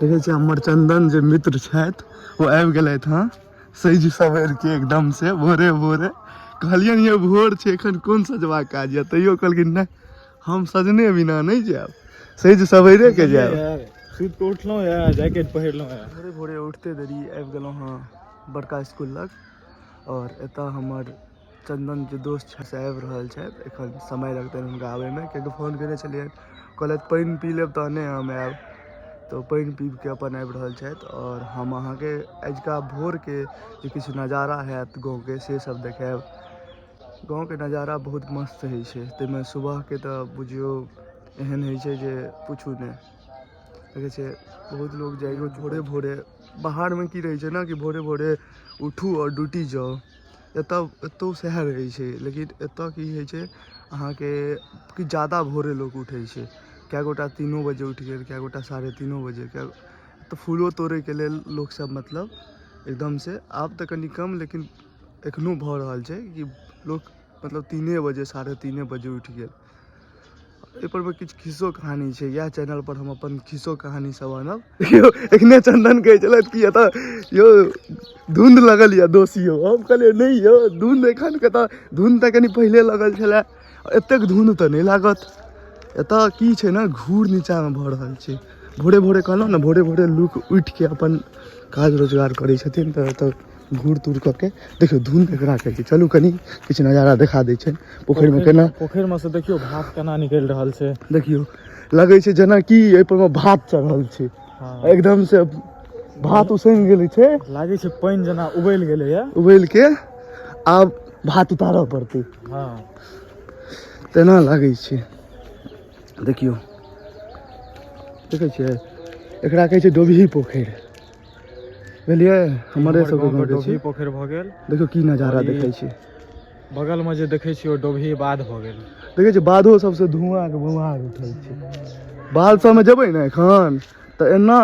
देखै छियै हमर चंदन जे मित्र छथि ओ आबि गेलथि हँ सजि सवरि के एकदम से भोरे भोरे। कहलियनि यौ भोर छै, एखन कोन सजबाक काज यऽ, तैयो कहलखिन नहि हम सजने बिना नहि जायब, सजि सवरे के जायब। सुति कऽ उठलहुँ यऽ, जैकेट पहिरलहुँ यऽ। भोरे भोरे उठते देरी आबि गेलहुँ हँ बड़का स्कूल लग, और एतऽ हमर चंदन जे दोस्त छै से आबि रहल छथि। एखन समय लगतनि हुनका आबैमे, कियाकि फोन केने छलियनि, कहलथि पानि पी लेब तहने हम आयब, तऽ पानि पीबके अपन आबि रहल छथि। आओर हम अहाँके अजुका भोरके जे किछु नजारा हैत गाँवके से सब देखायब। गाँवके नजारा बहुत मस्त होइ छै, ताहिमे सुबहके तऽ बुझियौ एहन होइ छै जे पूछू नहि। देखै छियै बहुत लोग जाइयो भोरे भोरे। बाहरमे की रहै छै ने कि भोरे भोरे उठू आओर ड्यूटी जाउ, एतऽ एतौ सएह रहै छै। लेकिन एतऽ की होइ छै अहाँके कि जादा भोरे लोक उठै छै, कए गोटा 3 बजे उठि गेल, कए गोटा 3:30 बजे। कए तऽ फूलो तोड़ैके लेल लोकसब मतलब एकदमसँ आब तऽ कनि कम, लेकिन एखनो भऽ रहल छै कि लोक मतलब 3 बजे 3:30 बजे उठि गेल। एहिपर मे किछु खिस्सो कहानी छै, इएह चैनल पर हम अपन खिस्सो कहानी सब आनब। यौ एखने चंदन कहै छलथि कि एतऽ यौ धुंध लगल यऽ दोस्त यौ, हम कहलियै नहि यौ धुंध एखन कतऽ, धुंध तऽ कनि पहिले लगल छलै, एतेक धुंध तऽ नहि लागत। एतऽ की छै ने घूर नीचाँमे भऽ रहल छै। भोरे भोरे कहलहुँ ने भोरे भोरे लोक उठिके अपन काज रोजगार करै छथिन, तऽ एतऽ घूर तूर कऽ के देखियौ धुंध एकरा कहै छै। चलू कनि किछु नजारा देखा दै छै पोखरिमे केना, पोखरिमे से देखियौ भात केना निकलि रहल छै। देखियौ लगै छै जेनाकि एहि पर मे भात चढ़ल छै, एकदम से भात उसनि गेल छै, लागै छै पानि जेना उबलि गेलैया, उबलि के आब भात उतारऽ पड़तै। हँ तेना लागै छै। देखियौ देखै छियै एकरा कहै छै डोबही पोखरि, बुझलियै? हमरे सबके गाँवके डोबही पोखरि भऽ गेल। देखियौ की नजारा देखै छी। बगलमे जे देखै छियै ओ डोबही बाध भऽ गेल। देखै छियै बाधो सबसँ धुआँके बुआर उठै छै। बाध सबमे जेबै ने एखन तऽ एना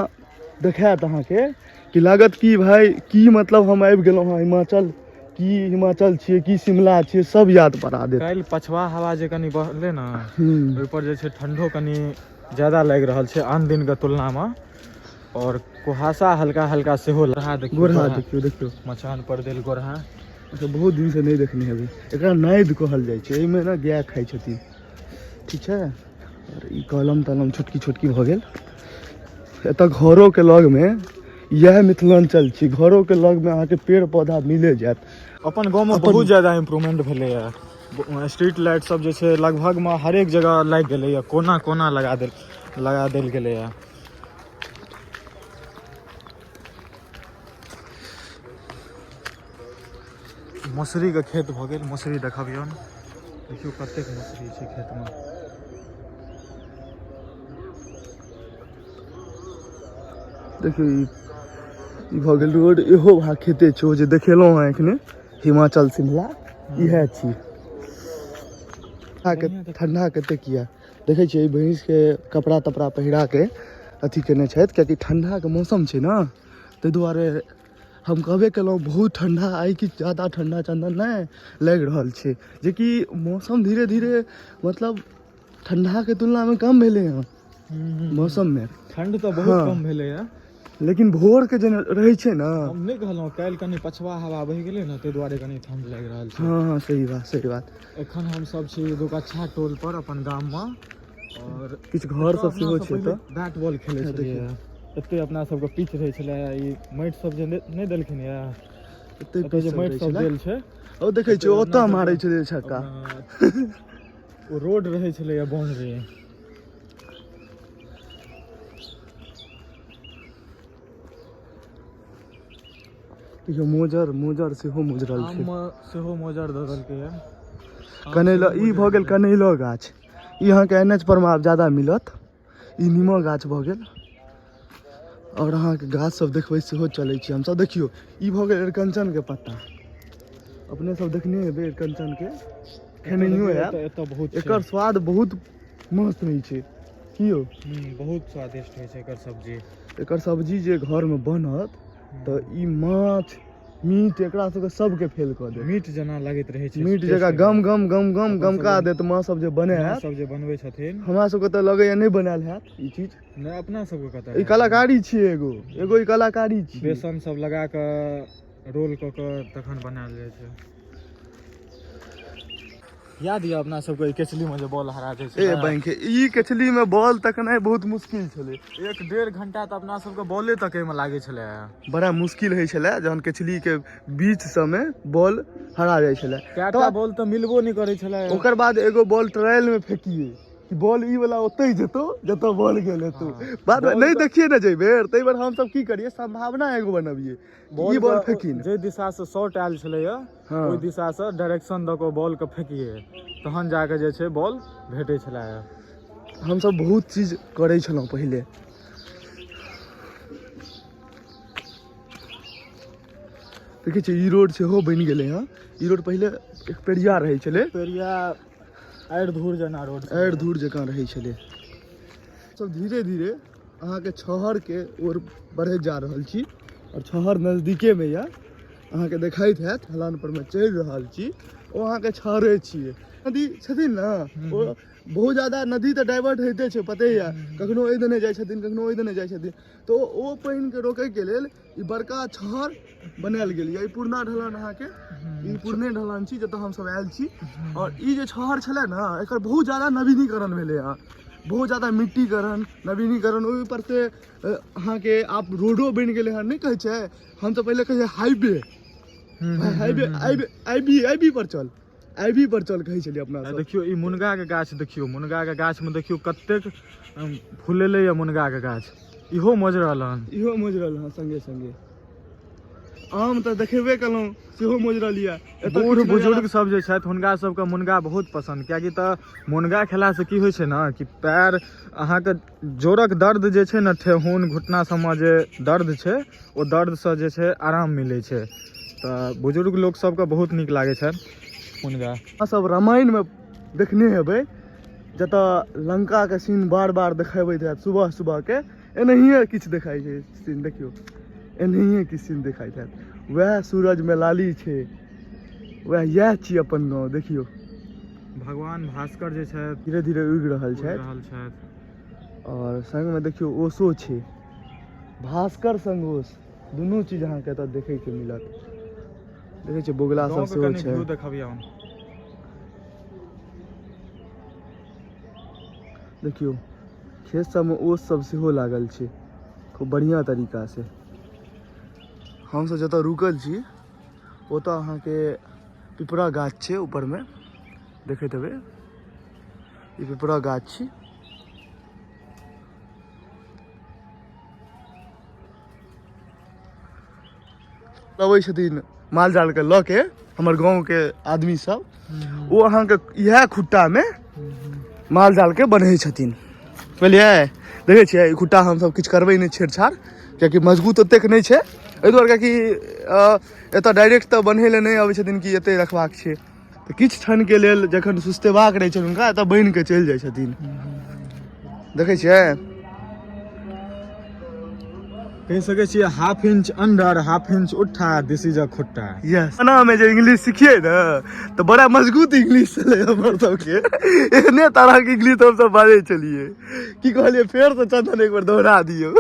देखायत अहाँके कि लागत कि भाय की मतलब हम आबि गेलहुँ हँ हिमाचल, की हिमाचल छियै की शिमला छियै, सब याद परा देत। काल्हि पछवा हवा जे कनि बहलै ने ओहिपर जे छै ठंडो कनि ज्यादा लागि रहल छै आन दिनके तुलनामे, और कुहासा हल्का हल्का सेहो। गोरहा देखियौ, देखियौ मचान पर देल गोरहा। अच्छा बहुत दिन से नहि देखने हेबै। एकरा नादि कहल जाइ छै, एहिमे ने गाय खाइ छथिन, ठीक छै। और ई कलम तलम छोटकी छोटकी भऽ गेल। एतऽ घरोके लगमे इएह मिथिलाञ्चल छी, घरोके लगमे अहाँके पेड़ पौधा मिले जायत। अपन गाँवमे बहुत ज्यादा इम्प्रूवमेंट भेलैए। स्ट्रीट लाइट सब जे छै लगभगमे हरेक जगह लागि गेलैए, कोना कोना लगा देल गेलैए। मौसरीके खेत भऽ गेल, मौसरी देखबियौन। देखियौ कतेक मौसरी छै खेतमे। देखियौ ई भऽ गेल रोड, इहो भाग खेते छै जे देखेलहुँ हँ एखने हिमाचल शिमला, इएह छी। ठंडा कतेक यऽ देखै छियै। ई भैंसके कपड़ा तपड़ा पहिराके अथी केने छथि, कियाकि ठंडाके मौसम छै ने, ताहि दुआरे हम कहबे केलहुँ बहुत ठंडा आइ, कि ज्यादा ठंडा चंदन नहि लागि रहल छै, जेकि मौसम धीरे धीरे मतलब ठंडाके तुलनामे कम भेलै हँ मौसममे। ठंड तऽ बहुत कम भेलै हँ, लेकिन भोरके जे रहै छै ने, हम नहि कहलहुँ काल्हि कनि पछवा हवा बहि गेलै ने, ताहि दुआरे कनि ठंड लागि रहल छै। हँ सही बात, सही बात। एखन हमसब छी दुगच्छा टोल पर अपन गाममे, और किछु घर सब सेहो छै। तऽ बैट बॉल खेलै छलियै, एते अपना सबके पिच रहै छलै। ई माटि सब जे नहि देलखिन यऽ, एते जे माटि सब देल छै, ओ देखै छियै ओतऽ मारै छलै छक्का। ओ रोड रहै छलैया बाउंड्री। देखियौ मोजर, मोजर सेहो मोजरल छै, सेहो मोजर दऽ देलकैया। कनैल ई भऽ गेल, कनैलो गाछ ई अहाँके एन एच पर मे आब ज्यादा मिलत। ई नीमक गाछ भऽ गेल। आओर अहाँके गाछ सब देखबै सेहो चलै छी हमसब। देखियौ ई भऽ गेल अरिकञ्चनके पत्ता, अपने सब देखने हेबै अरिकञ्चनके, खेनैयो हैब। बहुत एकर स्वाद बहुत मस्त होइ छै, की यौ? बहुत स्वादिष्ट होइ छै एकर सब्जी। एकर सब्जी जे घरमे बनत तऽ ई माछ मीट एकरा सबके सबके फेल कऽ देत। मीट जेना लगैत रहै छै। मीट जकाँ गम गम गम गम गमका देत माँ सब जे बनायत। सब जे बनबै छथिन। हमरा सबके तऽ लगैया नहि बनायल हैत ई चीज। नहि, अपना सबके कतऽ ई कलाकारी छियै, एगो एगो ई कलाकारी छियै। बेसन सब लगा कऽ रोल कऽ कऽ तखन बनायल जाइ छै। याद यऽ अपना सबके केचली में जे बॉल हरा जाइ छै? ए बैंक, ई केचली में बॉल तकनाइ बहुत मुश्किल छलै। 1-1.5 घंटा तऽ अपना सबके बॉले तकै में लागै छलै। बड़ा मुश्किल होइ छलै जहन केचली के बीच सबमे बॉल हरा जाइ छलै। कएटा बॉल तऽ मिलबो नहि करै छलै। ओकर बाद एगो बॉल ट्रायल में फेकिए कि बॉल ई वाला ओतहि जेतौ जतऽ बॉल गेल हेतौ। बाद में नहि देखिए ने जै बेर, ताहि बेर हमसब की करिए, संभावना एगो बनबियै ई बॉल फेकी। जे दिशा से शॉट आयल छलैया ओहि दिशा से डायरेक्शन दऽ कऽ बॉल के फेकिए, तहन जाके जे छै बॉल भेटै छलै। हमसब बहुत चीज करै छलहुँ पहिले। देखै छियै ई रोड सेहो बनि गेलै हँ। ई रोड पहिले एक पेड़िया रहै छलै। पेड़िया आड़ि धूर जेना रोड, आड़ि धूर जकाँ रहै छलै। सब धीरे धीरे अहाँके छहरके ओर बढ़ैत जा रहल छी और छहर नजदीकेमे यऽ, अहाँके देखाइत हैत। ढलान पर मे चढ़ि रहल छी, ओ अहाँके छहरे छियै। नदी छथिन ने, ओ बहुत ज्यादा नदी तऽ डाइवर्ट होइते छै, पते यऽ, कखनो एहि दने जाइ छथिन, कखनो ओहि दने जाइ छथिन। तऽ ओ पानिके रोकैके लेल ई बड़का छहर बनायल गेल यऽ। ई पुरना ढलान अहाँके, ई पुरने ढलान छी जतऽ हमसब आयल छी। और ई जे छहर छलै ने, एकर बहुत ज्यादा नवीनीकरण भेलै हँ, बहुत ज्यादा मिट्टीकरण नवीनीकरण। ओहि पर से अहाँके आब रोडो बनि गेलै हँ। नहि कहै छै, हम तऽ पहिले कहै हाईवे, हाईवे आईबी आईबी पर चल, आईबी पर चल कहै छलियै अपना सब। देखियौ ई मुनगा के गाछ, देखियौ मुनगा के गाछ में देखियौ कतेक फुलेलै यऽ मुनगा के गाछ। इहो मोजरल हन, इहो मोजरल हन। संगे संगे आम तऽ देखेबे केलहुँ, सेहो मोजरल यऽ। बूढ़ बुजुर्ग सब जे छथि हुनका सबके मुनगा बहुत पसन्द, कियाकि तऽ मुनगा खेलासँ की होइ छै ने कि पैर अहाँके जोड़क दर्द जे छै ने, ठेहुन घुटना सबमे जे दर्द छै, ओ दर्दसँ जे छै आराम मिलै छै। तऽ बुजुर्ग लोक सबके बहुत नीक लागै छनि मुनगा। अहाँ सब रामायणमे देखने हेबै, जतऽ लंकाके सीन बार बार देखेबैत हैत सुबह सुबहके, एनाहिए किछु देखाइ छै सीन। देखियौ एनाहिए किछु सीन देखाइत हैत। वएह सूरजमे लाली छै, वएह इएह छी अपन गाँव। देखियौ भगवान भास्कर जे छथि धीरे धीरे उगि रहल छथि। और संगमे देखियौ ओसो छै, भास्कर संग ओस, दुनू चीज अहाँके एतऽ देखैके मिलत। देखै छियै बोगला सब सेहो छै। देखियौ खेत सबमे ओस सब सेहो लागल छै खूब बढ़िआँ तरीका से। हमसब जतऽ रुकल छी ओतऽ अहाँके पिपरा गाछ छै ऊपरमे, देखैत हेबै ई पिपरा गाछ छी। अबै छथिन माल जाल के लऽ के हमर गाँव के आदमी सब, ओ अहाँके इएह खुट्टा में माल जाल के बन्है छथिन, बुझलियै। देखै छियै ई खुट्टा हमसब किछु करबै नहि छेड़छाड़, कियाकि मजबूत ओतेक नहि छै, एहि दुआरे कियाकि एतऽ डायरेक्ट तऽ बन्है लए नहि अबै छथिन कि एतै रखबाक छै। तऽ किछु क्षणके लेल जखन सुस्तेबाक रहै छै हुनका, एतऽ बान्हि कऽ चलि जाइ छथिन। देखै छियै, कहि सकै छियै half inch under half inch उठा, दिस is a खुट्टा। यस, एना मे जे इंग्लिश सिखिए ने तऽ बड़ा मजबूत इंग्लिश छलै हमर सबके। एहने तरहक इंग्लिश हमसब बाजै छलियै। की कहलियै फेर से चंदन एक बेर दोहरा दियौ।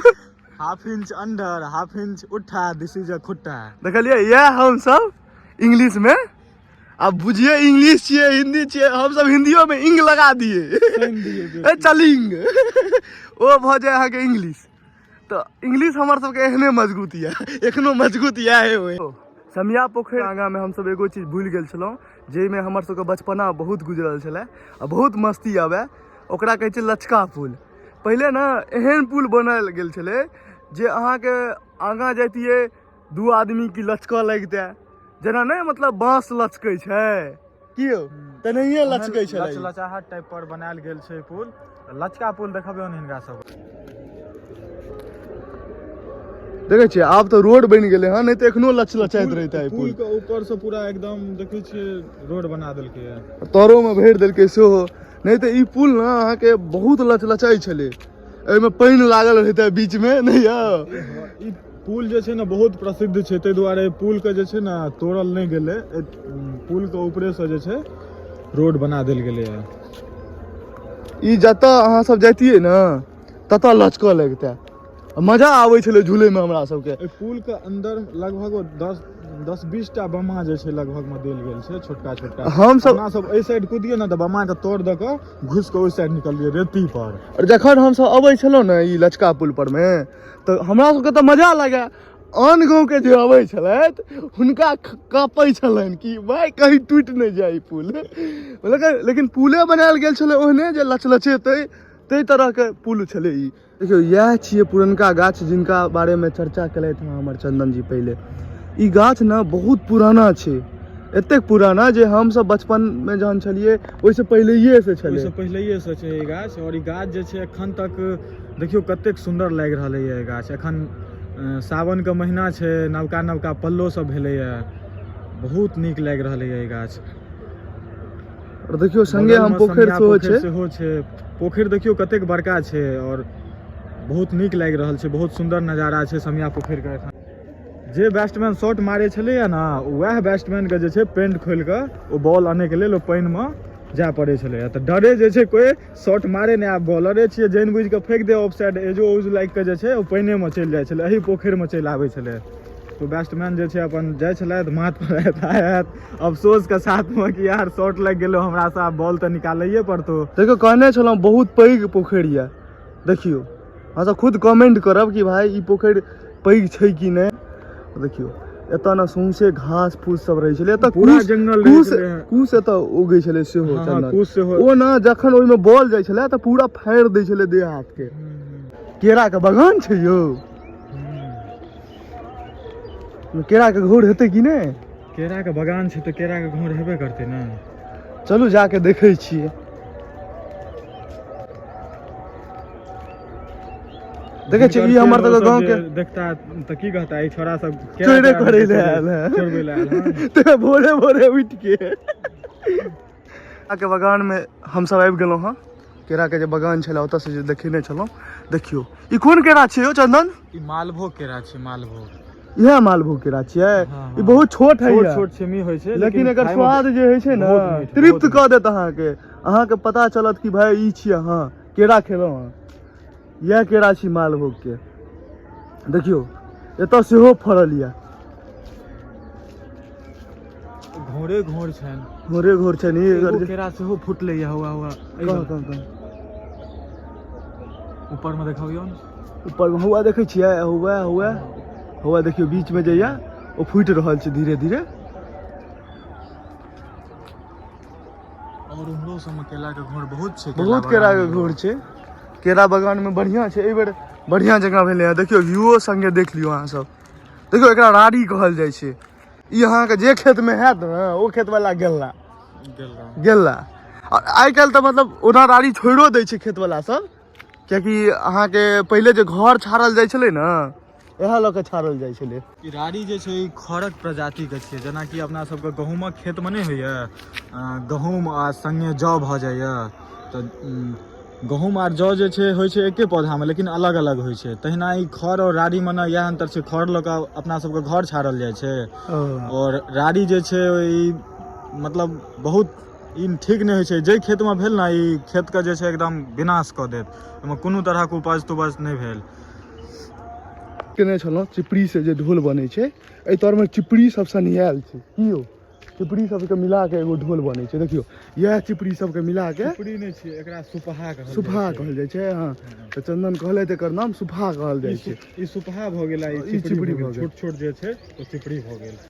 Half inch under half inch उठा, दिस is a खुट्टा। देखलियै, इएह हमसब इंग्लिश में आब बुझिए इंग्लिश छियै हिंदी छियै, हमसब हिंदियो में इंग लगा दिए, ए चलिंग, ओ भऽ जाय अहाँके इंग्लिश। तऽ इंग्लिश हमर सबके एहने मजबूत यऽ, एखनो मजबूत यऽ। ओहि समिया पोखरि आगाँमे हमसब एगो चीज भूलि गेल छलहुँ, जाहिमे हमर सबके बचपना बहुत गुजरल छलै आ बहुत मस्ती आबै, ओकरा कहै छै लचका पुल। पहिले ने एहन पुल बनायल गेल छलै जे अहाँके आगाँ जैतियै दू आदमी की लचकऽ लगितै, जेना नहि मतलब बाँस लचकै छै की यौ, तेनाहिए लचकै छलै। लचलचाहट टाइप पर बनायल गेल छै पुल, लचका पुल। देखबियौ ने हिनका सब। देखै छियै आब तऽ रोड बनि गेलै हँ, नहि तऽ एखनो लचलचाइत रहितै पुल। पुल के ऊपर से पूरा एकदम देखै छियै रोड बना देलकै हँ, तरोमे भरि देलकै सेहो। नहि तऽ ई पुल ने अहाँके बहुत लचलचाइ छलै, एहिमे पानि लागल रहितै बीचमे, नहि यौ? ई पुल जे छै ने बहुत प्रसिद्ध छै, ताहि दुआरे पुलके जे छै ने तोड़ल नहि गेलै। पुलके ऊपरेसँ जे छै रोड बना देल गेलैए। ई जतऽ अहाँ सब जैतियै ने ततऽ लचकऽ लगितै, मजा आबै छलै झूलैमे हमरा सबके। एहि पुलके अंदर लगभग 10-20 टा बमा जे छै लगभग मे देल गेल छै, छोटका छोटका। हमसब अपना सब एहि साइड कुदियै ने तऽ बमा के तोड़ दऽ कऽ घुसि कऽ ओहि साइड निकलियै रेती पर। आओर जखन हमसब अबै छलहुँ ने ई लचका पुल पर मे, तऽ हमरा सबके तऽ मजा लागै। आन गाँवके जे अबै छलथि हुनका काँपै छलनि कि भाय कहीं टूटि नहि जाय ई पुल। लेकिन पुले बनायल गेल छलै ओहने जे लचलचेतै, ताहि तरहके पुल छलै ई। देखियौ इएह छियै पुरनका गाछ जिनका बारेमे चर्चा केलथि हँ हमर चंदन जी पहिले। ई गाछ ने बहुत पुराना छै, एतेक पुराना जे हमसब बचपनमे जहन छलियै ओहिसँ पहिलैएसँ छलै। ओहिसँ पहिलैएसँ छै ई गाछ। आओर ई गाछ जे छै एखन तक देखियौ कतेक सुन्दर लागि रहल यऽ ई गाछ। एखन सावनके महीना छै, नवका नवका पल्लो सब भेलैए, बहुत नीक लागि रहल यऽ ई गाछ। आओर देखियौ संगे हम बगलमे पोखरि समिया सेहो पोखरि छै। सेहो छै। पोखरि देखियौ कतेक बड़का छै आओर बहुत नीक लागि रहल छै, बहुत सुन्दर नजारा छै समिया पोखरिके। एखन जे बैट्समैन शॉट मारै छलैए ने, वएह बैट्समैनके जे छै पेंट खोलि कऽ ओ बॉल अनैके लेल ओ पानिमे जाय पड़ै छलैए। तऽ डरे जे छै कोइ शॉट मारे नहि। आब बॉलरे छियै, जानि बुझि कऽ फेंक दे ऑफ साइड, एजो उज लागि कऽ जे छै ओ पानिएमे चलि जाइ छलै, एही पोखरिमे चलि आबै छलै। तऽ बैट्समैन जे छै अपन जाइ छलथि माथ पर आयत आयत अफसोसके साथमे कि यार शॉट लागि गेलो हमरासँ, आब बॉल तऽ निकालैए पड़तौ। देखियौ कहने छलहुँ बहुत पैघ पोखरि यऽ। देखियौ अहाँसब खुद कमेंट करब कि भाय ई पोखरि पैघ छै कि नहि। देखियौ एतऽ ने सौंसे घास फूस सब रहै छलै, एतऽ पूरा जंगल रहै कुश छलै। कुश एतऽ उगै छलै सेहो। हँ, चंदन कुश सेहो। ओ ने जखन ओहिमे बॉल जाइ छलै तऽ पूरा फाड़ि दै छलै देह हाथ के। केरा के बगान छै यौ, केरा के घौर हेतै कि नहि? केरा के बगान छै तऽ केरा के घौर हेबे करतै ने। चलू जाके देखै छियै। देखै छियै ई हमर सबके गाँव के देखता तऽ की कहता, ई छोरा सब चोरे करै लए आयल है, चोरबै लए आयल हँ। तऽ भोरे भोरे उठि के केराके बगानमे हमसब आबि गेलहुँ हँ। केराके जे बगान छलै ओतऽसँ जे देखेने छलहुँ। देखियौ ई कोन केरा छै यौ चंदन? ई मालभोग केरा छै, मालभोग। इएह मालभोग केरा छियै? हँ, ई बहुत छोट है, छोट छोट छेमी होइ छै, लेकिन एकर खायमे स्वाद जे होइ छै ने बहुत मीठ, तृप्त बहुत कऽ देत अहाँके। अहाँके पता चलत कि भाय ई छी अहाँ केरा खेलहुँ हँ, इएह केरा छी मालभोग के। देखियौ एतऽ सेहो फड़ल यऽ। घोरे घोर छनि, घोरे घोर छनि। ई एगो एकर जे केरा सेहो फुटलै यऽ। हुआ हुआ एहि कहाँ वाला। कहाँ कहाँ ऊपर मे देखबियौ ने। ऊपर मे हुआ देखै छियै, हुआ हुआ हुआ देखियौ बीच मे जे यऽ ओ फूटि रहल छै धीरे धीरे। और उम्हरो सब मे केला के घोर बहुत छै, बहुत केरा के घोर छै केरा बगान मे। बढ़िया छै, एहि बेर बढ़िया जगह भेलै हँ। देखियौ व्यूओ संगे देख लियौ अहाँ सब। देखियौ एकरा राड़ी कहल जाइ छै। ई अहाँके जे खेत मे हैत ने ओ खेत वाला गेला गेला। आ आइ काल्हि तऽ मतलब ओना राड़ी छोड़ियो दै छै खेत वाला सब, कियाकि अहाँके पहिले जे घर छाड़ल जाइ छलै ने इएह लऽ कऽ छाड़ल जाइ छलै। ई राड़ी जे छै ई खरक प्रजातिके छियै। जेनाकि अपना सबके गहूँमक खेतमे नहि होइए गहूँम आ सङ्गे जौ भऽ जाइए, तऽ गहूँम आर जौ जे छै होइ छै एके पौधामे, लेकिन अलग अलग होइ छै। तहिना ई खर आओर राड़ीमे ने इएह अन्तर छै। खर लऽ कऽ अपना सबके घर छाड़ल जाइ छै आओर राड़ी जे छै ई मतलब बहुत ई ठीक नहि होइ छै। जाहि खेतमे भेल ने ई खेतके जे छै एकदम विनाश कऽ देत, ओहिमे कोनो तरहक उपज तुपज नहि भेल। केने छलहुँ चिपड़ी से जे ढोल बनै छै, एहि तरमे चिपड़ी सब सनियायल छै। की यौ चिपड़ी सबके मिला के एगो ढोल बनै छै। देखियौ इएह चिपड़ी सबके मिला के। चिपड़ी नहि छियै, एकरा सुपहा कहल सुपहा कहल जाइ छै। हँ तऽ चंदन कहलथि एकर नाम सुपहा कहल जाइ छै। ई सुपहा भऽ गेल आ ई ई चिपड़ी चिपड़ी भऽ भऽ गेल। गेल। छोट छोट जे छै ओ चिपड़ी भऽ गेल।